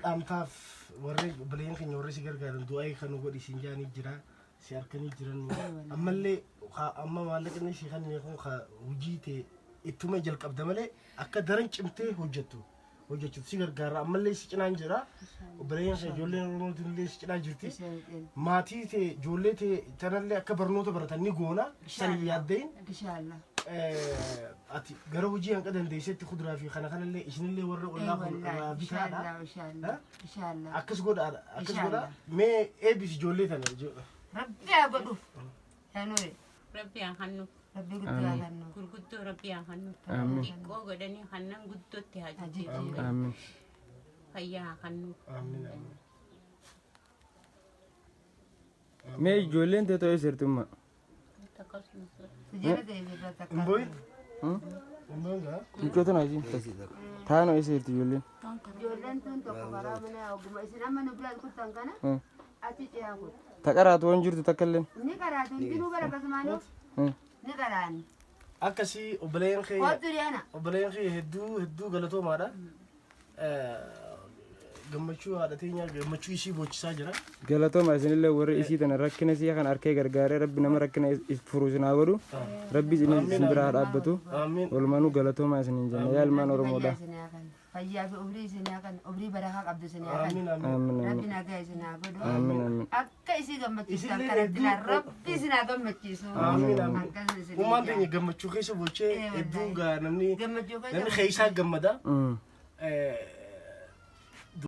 Dhaamtaaf warri obboleeyyan keenya warri si gargaaran du'aa kan nu godhi siin jaanii jira si harkanii jiran ammallee amma maallaqni si kan kun hojii ta'e ittuma jalqabda malee akka daran cimtee hojjettu hojjechuuf si gargaara ammallee si cinaan jira obboleeyyan kee ijoolleen Oromootiin illee si cinaa jirti maatii ta'e ijoollee ta'e tanallee akka barnoota baratan ni goona san hin yaaddayin. Inshallah. Ati gara hojii hanqa dandeessetti kuduraa fi kana kanallee isinillee warra ollaa kun irraa bitaadha. Inshallah, inshallah, inshallah. Akkas godhaadha. Akkas godhaa. Mee eebbisi ijoollee tana. Rabbi haa godhuuf. Yaa Nuure. Rabbi haa kennu. Rabbi guddaa haa kennu. Gurguddoo Rabbi haa kennu. Amiin. Xiqqoo godhanii hannan guddootti haa Haa jijjiiru. jijjiiru. Amiin. Fayyaa haa kennu. Amiin amiin. Mee ijoolleen tee too eessa jirti umma? Akkasumas. Sijara ta'e irra takka. Imbooyi. Imboon gaa. Mucoo tana isiin taanoo eessa jirti ijoolleen? Ijoolleen tun tokko karaa mana ogummaa isin amma nu biraa kuttan kana achi ce'aa kuttu. Ta qaraatu waan jirtu takka illeen. Ni qaraatu hundinuu bara akkasumaanuu ni qaraani. Akkasii obboleeyyan kee Kottu dhiyaana. obboleeyyan kee hedduu hedduu galatoomaadha. Gammachuu haadha teenyaa gammachuu isii boochisaa jira. Galatooma isinillee warri isii tana rakkina isii kan arkee gargaaree rabbi nama rakkina furu isin haa godhu. Rabbi isin isin bira haa dhaabbatu. Amiin. Walumaanuu galatooma isiniin jenna yaa ilmaan Oromoodha. Fayyaa isin haa kennu. Fayyaa fi umrii isin haa kennu. Umrii barakaa qabdu isin haa Amiin kennu. amiin. Amiin Rabbi amiin. nagaa isin haa godhu. Amiin amiin. Akka isii gammachiisu Isinillee akkanatti hedduu- laa rabbi isin haa gammachiisu. Amiin amiin. Akkas isin Uumaan teenya gammachuu keessa boochee Eh, hedduu wallaahi. gaa namni Gammachuu keessa namni keessaa gammada.